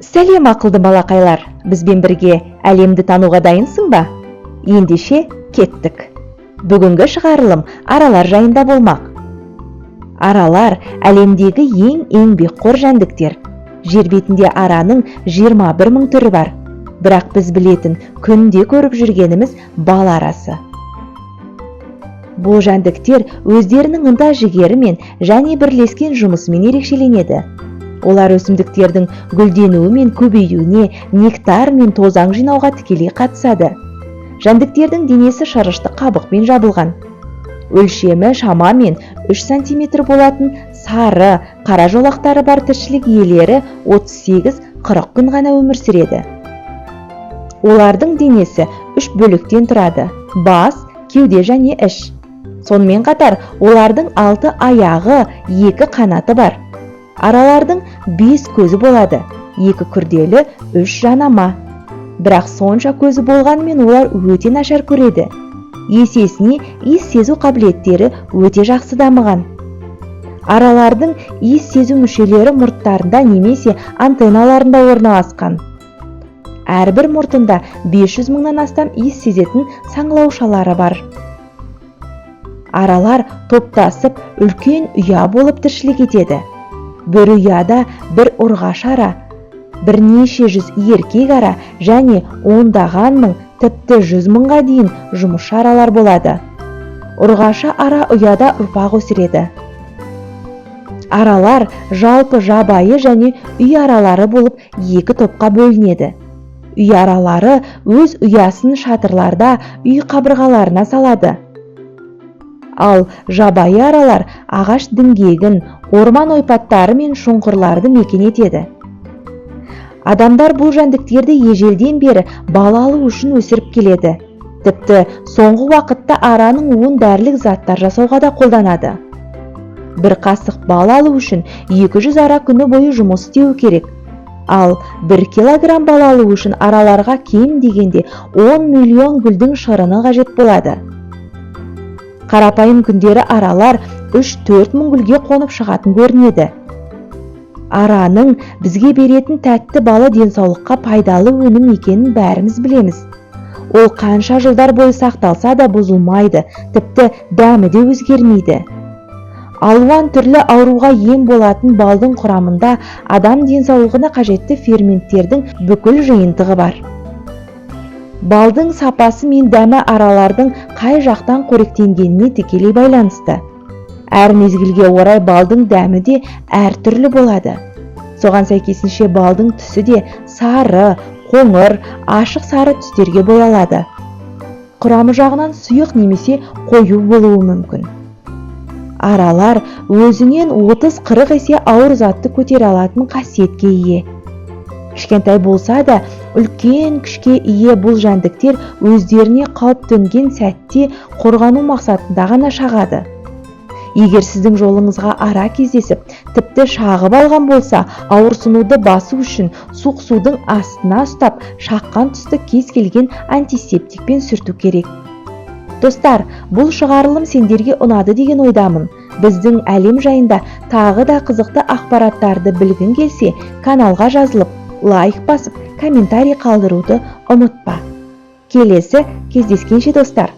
Сәлем, ақылды балақайлар! Бізбен бірге әлемді тануға дайынсың ба? Ендеше, кеттік! Бүгінгі шығарылым аралар жайында болмақ. Аралар – әлемдегі ең еңбекқор жәндіктер. Жер бетінде араның 21 мың түрі бар, бірақ біз білетін, күнде көріп жүргеніміз – бал арасы. Бұл жәндіктер өздерінің ынта жігерімен және бірлескен жұмысымен ерекшеленеді. Олар өсімдіктердің гүлденуі мен көбеюіне, нектар мен тозаң жинауға тікелей қатысады. Жәндіктердің денесі шырышты қабықпен жабылған. Өлшемі шамамен 3 сантиметр болатын, сары, қара жолақтары бар тіршілік иелері 38-40 күн ғана өмір сүреді. Олардың денесі үш бөліктен тұрады: бас, кеуде және іш. Сонымен қатар олардың алты аяғы, екі қанаты бар. Аралардың бес көзі болады: екі күрделі, үш жанама. Бірақ сонша көзі болғанымен, олар өте нашар көреді. Есесіне иіс сезу қабілеттері өте жақсы дамыған. Аралардың иіс сезу мүшелері мұрттарында немесе антенналарында орналасқан. Әрбір мұртында 500 мыңнан астам иіс сезетін саңылаушалары бар. Аралар топтасып, үлкен ұя болып тіршілік етеді. Бір ұяда бір ұрғашы ара, бірнеше жүз еркек ара және ондаған мың, тіпті 100 мыңға дейін жұмысшы аралар болады. Ұрғашы ара ұяда ұрпақ өсіреді. Аралар жалпы жабайы және үй аралары болып екі топқа бөлінеді. Үй аралары өз ұясын шатырларда, үй қабырғаларына салады. Ал жабайы аралар ағаш діңгегін, орман ойпаттары мен шұңқырларды мекен етеді. Адамдар бұл жәндіктерді ежелден бері бал алу үшін өсіріп келеді. Тіпті соңғы уақытта араның уын дәрілік заттар жасауға да қолданады. Бір қасық бал алу үшін 200 ара күні бойы жұмыс істеуі керек. Ал 1 килограмм бал алу үшін араларға кем дегенде 10 миллион гүлдің шырыны қажет болады. Қарапайым күндері аралар 3-4 мың гүлге қонып шығатын көрінеді. Араның бізге беретін тәтті балы денсаулыққа пайдалы өнім екенін бәріміз білеміз. Ол қанша жылдар бойы сақталса да бұзылмайды, тіпті дәмі де өзгермейді. Алуан түрлі ауруға ем болатын балдың құрамында адам денсаулығына қажетті ферменттердің бүкіл жиынтығы бар. Балдың сапасы мен дәмі аралардың қай жақтан қоректенгеніне тікелей байланысты. Әр мезгілге орай балдың дәмі де әртүрлі болады. Соған сәйкесінше балдың түсі де сары, қоңыр, ашық сары түстерге боялады. Құрамы жағынан сұйық немесе қою болуы мүмкін. Аралар өзінен 30-40 есе ауыр затты көтере алатын қасиетке ие. Кішкентай болса да, үлкен күшке ие бұл жәндіктер өздеріне қауіп төнген сәтте қорғану мақсатында ғана шағады. Егер сіздің жолыңызға ара кездесіп, тіпті шағып алған болса, ауырсынуды басу үшін суық судың астына ұстап, шаққан тұсты кез келген антисептикпен сүрту керек. Достар, бұл шығарылым сендерге ұнады деген ойдамын. Біздің әлем жайында тағы да қызықты ақпараттарды білгің келсе, каналға жазылып, лайк басып, комментарий қалдыруды ұмытпа. Келесі кездескенше, достар!